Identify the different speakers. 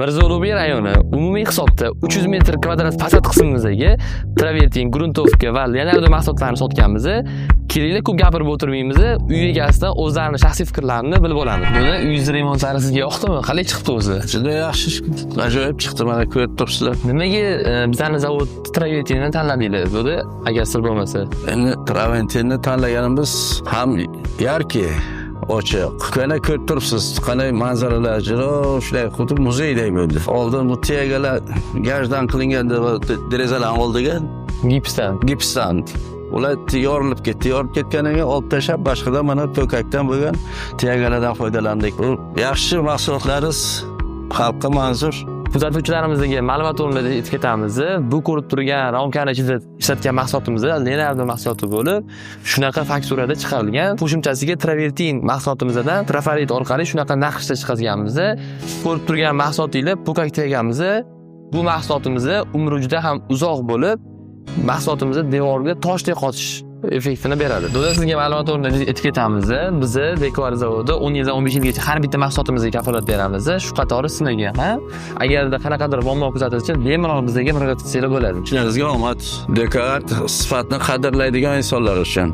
Speaker 1: Mirzo Ulug'bek rayoni umumiy hisobda 300 metr kvadrat fasad qismimizdagi travertin, gruntovka va Leonardo mahsulotlarini sotganmiz. Kelinglar, ko'p gapirib o'tirmaymiz. Uy egasidan o'zlarini shaxsiy fikrlarini bilib olamiz. Buni uyingiz remontlari sizga yoqdimi? Qalay chiqdi o'zi?
Speaker 2: Juda yaxshi, ajoyib chiqdi, mana ko'rib turibsizlar.
Speaker 1: Nimaga bizani zavod travertinni tanladinglar? Buni agar sir bo'lmasa.
Speaker 2: Endi travertinni tanlaganimiz ham яркий, ochiq. Qana, ko'rib turibsiz, qanday manzaralar, juda shunday xuddi muzeyday bo'ldi. Oldin bu tiyagalar gajdan qilingan derazalarni oldiga
Speaker 1: Gipsdan.
Speaker 2: Gipsdan. Ular yorilib ketdi. Yorilib ketganiga olib tashlab, boshqadan mana po'kakdan bo'lgan tiyagalardan foydalandik. Bu yaxshi mahsulotlarimiz xalqqa manzur.
Speaker 1: Kuzatuvchilarimizga ma'lumot o'rnida aytib ketamiz. Bu ko'rib turgan ramkani ichida ishlatgan mahsulotimiz Leonardo mahsuloti bo'lib, shunaqa fakturada chiqarilgan. Qo'shimchasiga travertin mahsulotimizdan trafarit orqali shunaqa naqshda chiqazganmiz. Ko'rib turgan mahsulotinglar po'kak tegamiz. Bu mahsulotimiz umri juda ham uzoq bo'lib, mahsulotimizni devorga toshdek qotish effektini beradi. Do'stlar, sizga ma'lumot o'rnida aytib ketamiz. Bizni Dekor zavodi 10 yildan 15 yilgacha har bitta mahsulotimizga kafolat beramiz. Shu qatori sizlarga ham agarda qanaqadir muammo kuzatilsa, bemalol bizga murojaat qilsanglar bo'ladi.
Speaker 2: Ishlaringizga omad. Dekor sifatni qadrlaydigan insonlar uchun.